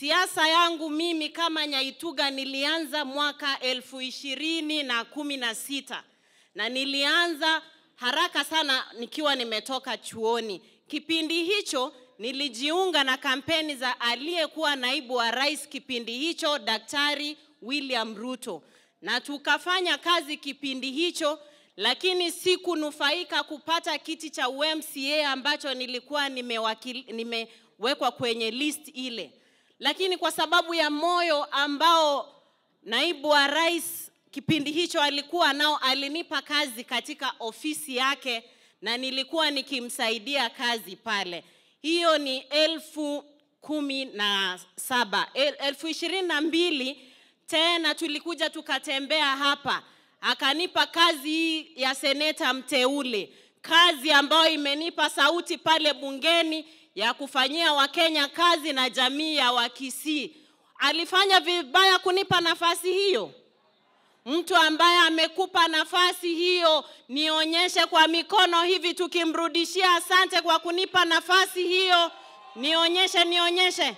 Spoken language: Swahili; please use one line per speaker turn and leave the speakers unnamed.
Siasa yangu mimi kama Nyaituga nilianza mwaka 2016 na nilianza haraka sana nikiwa nimetoka chuoni. Kipindi hicho nilijiunga na kampeni za aliyekuwa naibu wa rais kipindi hicho, Daktari William Ruto, na tukafanya kazi kipindi hicho, lakini sikunufaika kupata kiti cha UMCA ambacho nilikuwa nimewekwa kwenye list ile. Lakini kwa sababu ya moyo ambao naibu wa rais kipindi hicho alikuwa nao, alinipa kazi katika ofisi yake na nilikuwa nikimsaidia kazi pale. Hiyo ni 17,000. 2022 tena tulikuja tukatembea hapa, akanipa kazi ya seneta mteule, kazi ambayo imenipa sauti pale bungeni ya kufanyia Wakenya kazi na jamii ya Wakisii. Alifanya vibaya kunipa nafasi hiyo? Mtu ambaye amekupa nafasi hiyo, nionyeshe kwa mikono hivi tukimrudishia asante kwa kunipa nafasi hiyo. Nionyeshe, nionyeshe.